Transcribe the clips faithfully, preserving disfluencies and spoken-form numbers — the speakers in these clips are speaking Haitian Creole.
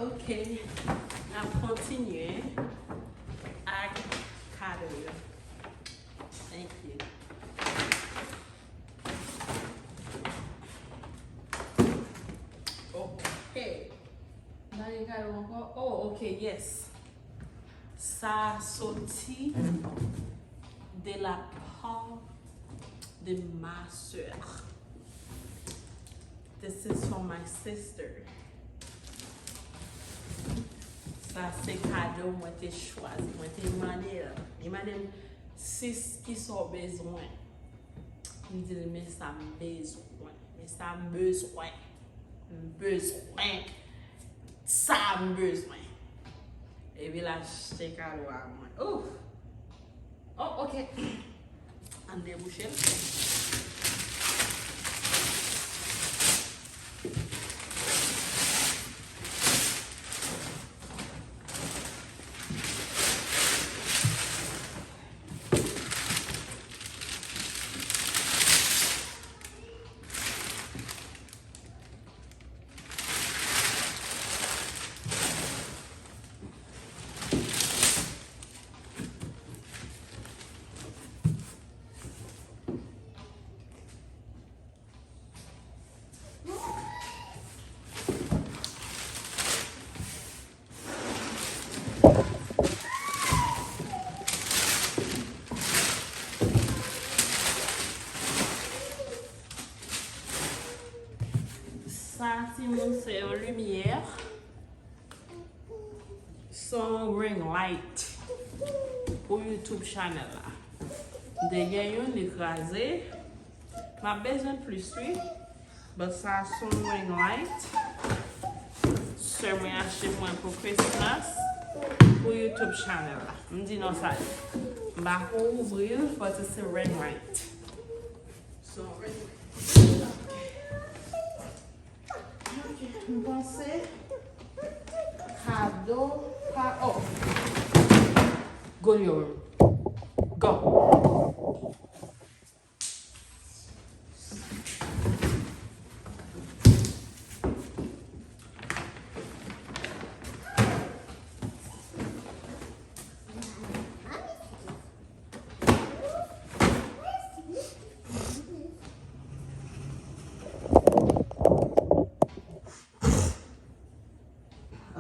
Ok, n ap kontinye ak kado yo. Thank you. Ok. M pa gen kado ankò. Oh, ok, yes. Sa soti de la part de ma sœur. This is for my sister. Sa se kado mwen te chwazi. Mwen te mande l. Li mande m, "Sis, kisa w bezwen?" M di l, "Men sa m bezwen. Men sa m bezwen. M bezwen. Sa m bezwen." Epi l achte kado a mwen. Ouf! Oh, ok. Ann debouche l. Sa, timoun, se yon limyè. Se yon ring light pou YouTube channel la. M te gen youn, li kraze. M ap bezwen plis, wi. But sa se yon ring light. Sè mwen achte mwen pou Christmas, pou YouTube channel la. M di non sa ye. M pa ko ouvri l, but it's a ring light. So, ring light. Ok. Ok, m panse kado pa, oh. Go in your room. Go.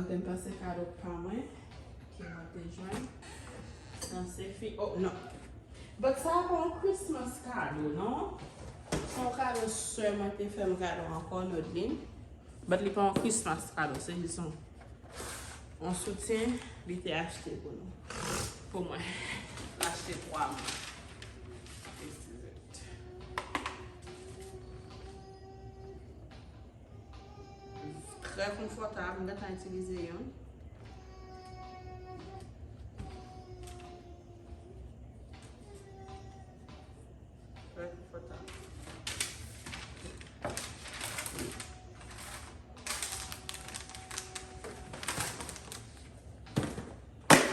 Ok, m panse kado pa mwen ke mwen te jwenn. Nan se fi, oh, non. But sa pa yon Christmas kado, non? Se yon kado sè mwen te fè m kado ankò, Nodlin. But li pa yon Christmas kado, se jis yon, yon soutyen li te achte pou nou. Pou mwen. L achte twa mwa. This is it. Trè konfòtab, m gentan itilize youn. Trè konfòtab.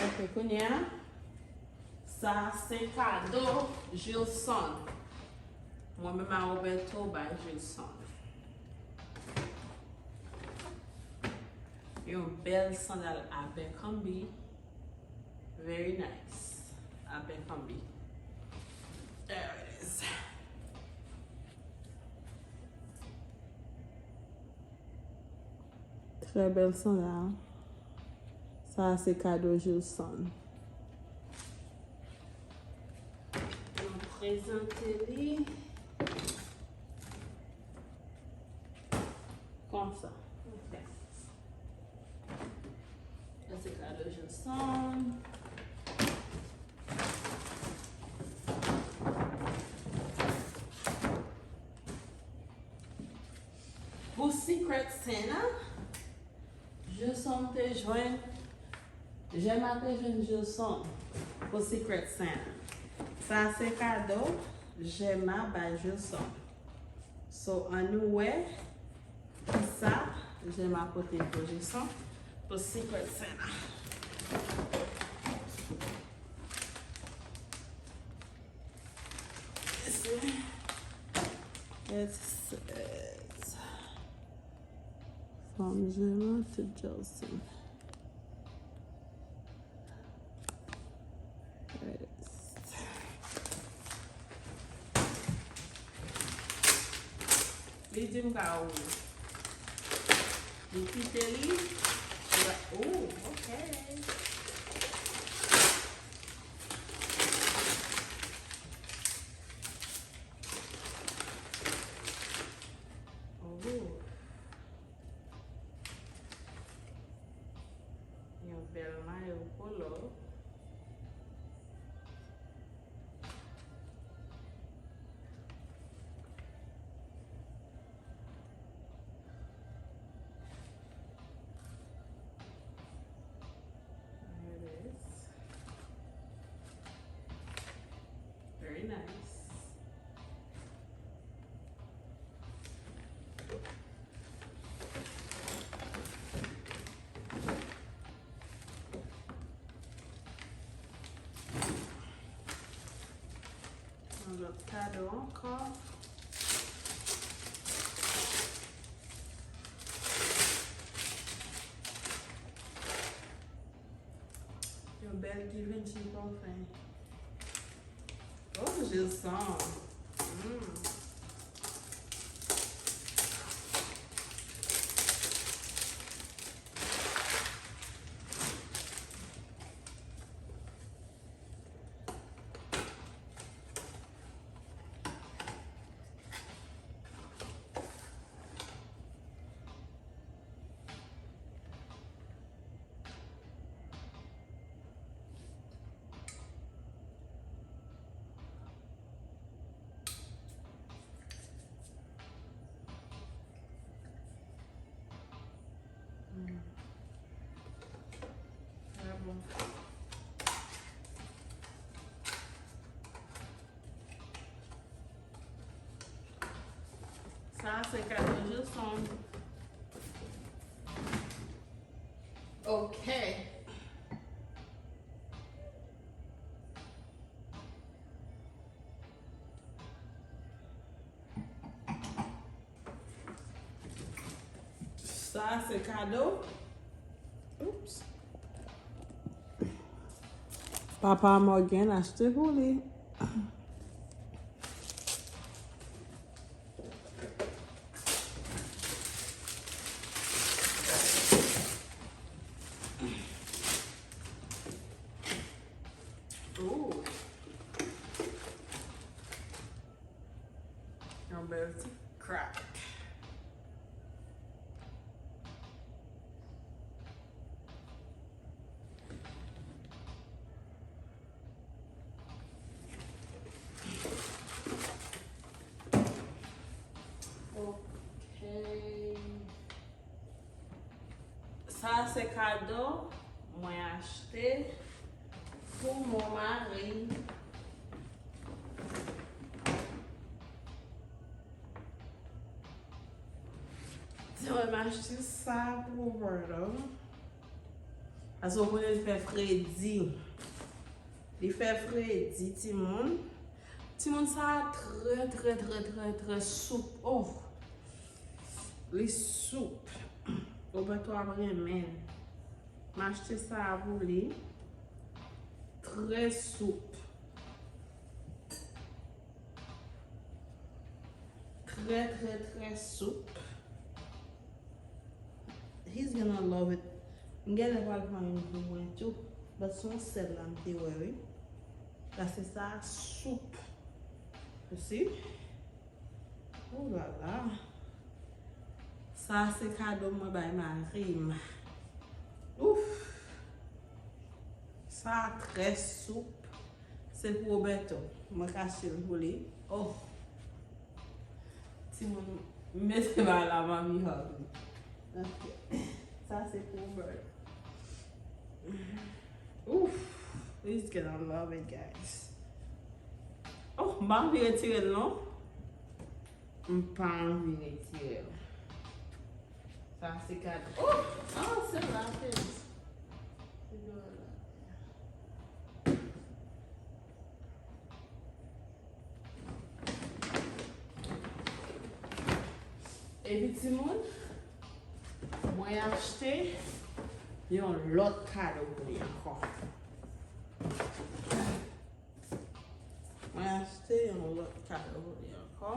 Ok, kounye a, sa se kado Gilson. Mwen menm a Roberto bay Gilson. Yon bèl sandal Abercrombie. Very nice. Abercrombie. There it is. Trè bèl sandal. Sa se kado Gilson. Nou prezante li konsa. Ok. Sa se kado Gilson. Pou Secret Santa, Gilson te jwenn, Gemma te jwenn Gilson pou Secret Santa. Sa se kado Gemma bay Gilson. So, ann nou wè kisa Gemma pote pou Gilson pou Secret Santa. It says, From Gemma to Chelsea. There it is. Li di m ka ouvri. Li kite li. Li va, oh, ok. Oh. Yon bèl mayo polo. There it is. Very nice. Yon lòt kado ankò. Yon bèl Givenchy parfum. Oh, je sens. Mm. Mm. Très bon. Sa se kado Gilson. Ok. Sa se kado. Oops. Papa Morgan achte pou li. Ooh. Yon bèl ti crack. Ok. Sa se kado mwen achte pou mon mari. Di mwen m achte sa pou Roberto. Paske w konnen l fè fredi. Li fè fredi, timoun. Timoun sa a trè, trè, trè, trè, trè soup. Oh! Li soup. Roberto ap renmen l. M achte sa a pou li. Trè soup. Trè, trè, trè soup. He's gonna love it. M genlè pral pran youn pou mwen tou. But se yon sèl la m te wè, wi. Paske sa a soup. You see? Ooh la la. Sa se kado mwen bay mari m. Ouf. Sa trè soup. Se pou Roberto. Mwen ka achte l pou li. Oh. Timoun, mete bay la, mami hug li. Ok. Sa se pou Roberto. Ouf. He's gonna love it, guys. Oh, m pa anvi retire l non. M pa anvi retire l. Sa se kado. Oh! Ah, se la, se. Se dwòl la. Epi timoun, Mwen achte yon lòt kado pou li ankò. Mwen achte yon lòt kado pou li ankò.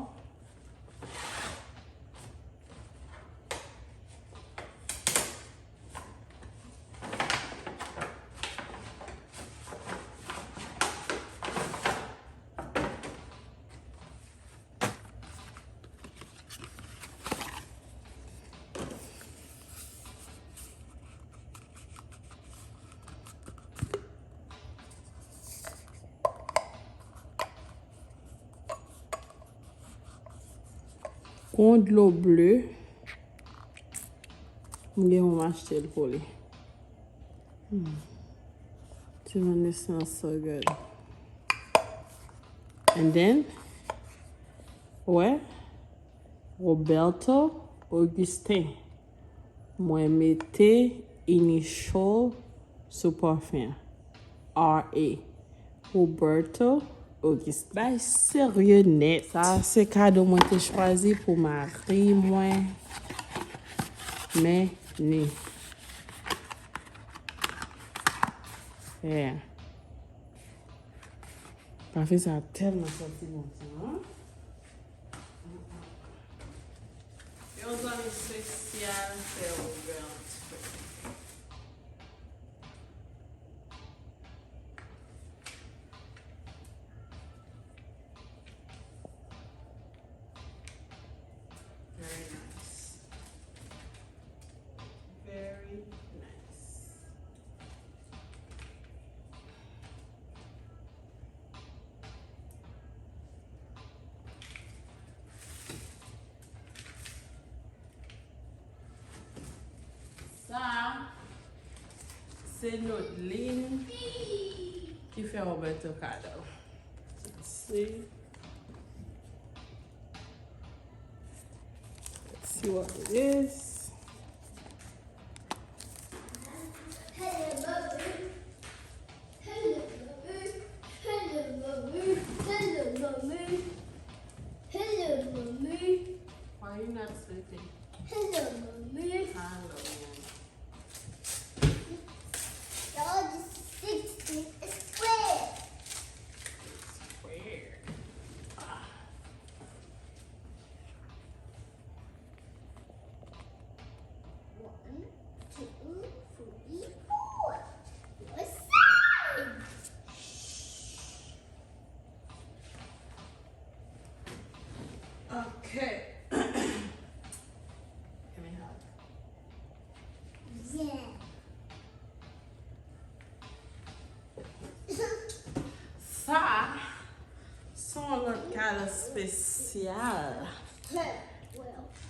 Gon dlo ble. M gen yon m achte l pou li. Hmm. Ti moun, this smells so good. And then, wè, Roberto Augustin. Mwen mete initial sou pafen an. R A. Roberto Augustin. Bay serye nèt. Sa se kado mwen te chwazi pou mari mwen. Men ni. Yeah. Pafen sa tèlman santi bon, sa, hein? Yon zanmi espesyal fè Roberto. Very nice. Very nice. Sa, se Nodeline ki fè Roberto kado. Let's see. Let's see what it is. Hello, mommy. Hello, mommy. Hello, mommy. Why you not sleeping? Hello, mommy. Hello, mommy. Y'all just sixteen is square. Square. Ah. One, two, three, four. What's up? Okay. Give me a hug. Yeah. Sa, se yon lòt kado espesyal.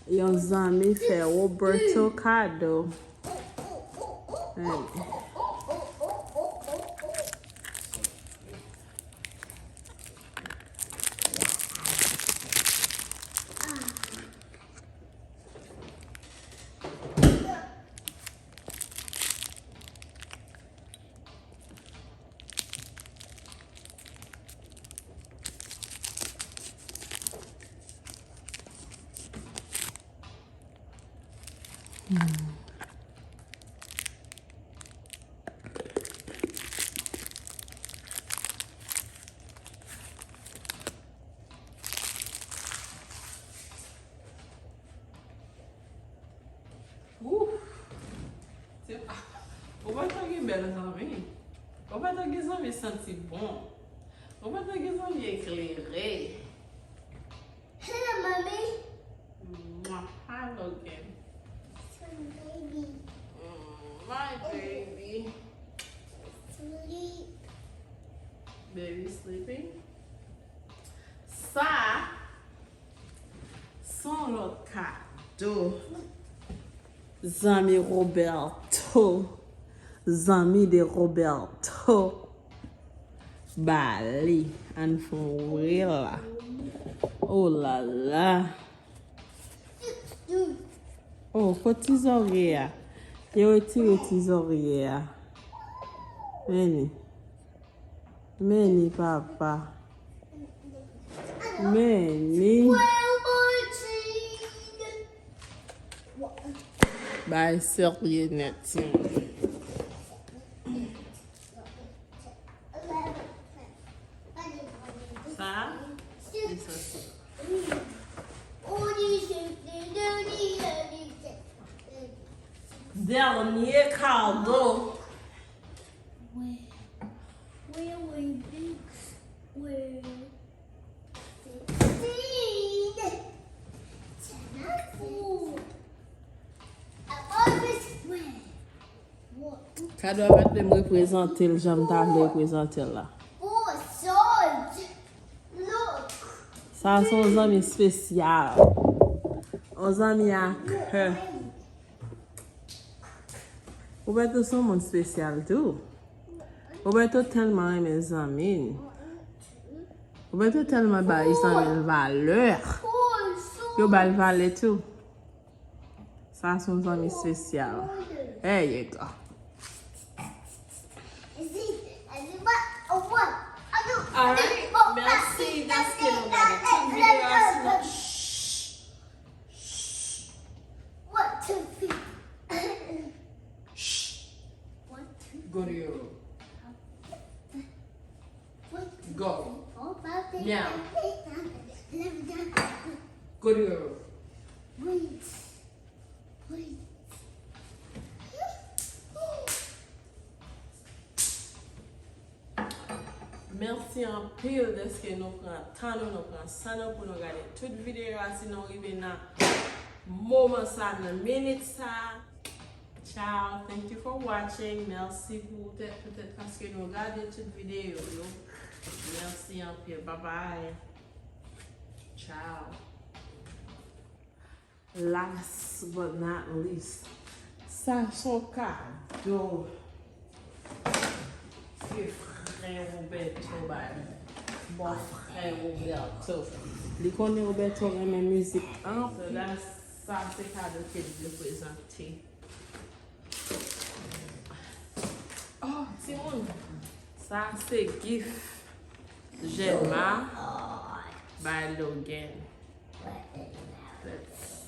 Yon zanmi fè Roberto kado. Hey. Ouf! Se pa, ou pa ta gen bèl zanmi. Ou pa ta gen zanmi santi bon. Ou pa ta gen zanmi eklere. Hello, mommy. Mwah. Hi, Logan. Some baby. Mm, my baby. Sleep. Baby sleeping. Sa, se yon lòt kado. Zanmi Roberto. Zanmi de Roberto. Ba li. Ann fè yon reel la. Oh la la. Oh, kot ti zòrye a? Yo retire ti zòrye a. Men ni. Men ni, papa. Men ni. Bagay serye nèt, timoun. Sa, se sa. Dènye kado. Kado a pa t vle m reprezante l jan m ta vle reprezante l la. Sa se yon zanmi espesyal. Yon zanmi a kè. Roberto se yon moun espesyal tou. Roberto tèlman renmen zanmi l. Roberto tèlman bay zanmi l valè. Yo ba l valè tou. Sa se yon zanmi espesyal. There you go. Alright, mèsi dèske nou gade tout videyo a, sinon, shh, shh, shh. Go to your room. Go. Now. Go to your room. Mèsi anpil dèske nou pran tan nou, nou pran san nou pou nou gade tout videyo a. Si nou rive nan moman sa, nan minit sa, ciao, thank you for watching. Mèsi pou tèt, poutèt paske nou gade tout videyo yo. Mèsi anpil. Bye bye. Ciao. Last but not least, sa se yon kado ke frè Roberto bay mwen. Bòfrè Roberto. Li konnen Roberto renmen mizik anpil. So, sa se kado ke l te prezante. Oh, timoun. Sa se gift Gemma bay Logan. Let's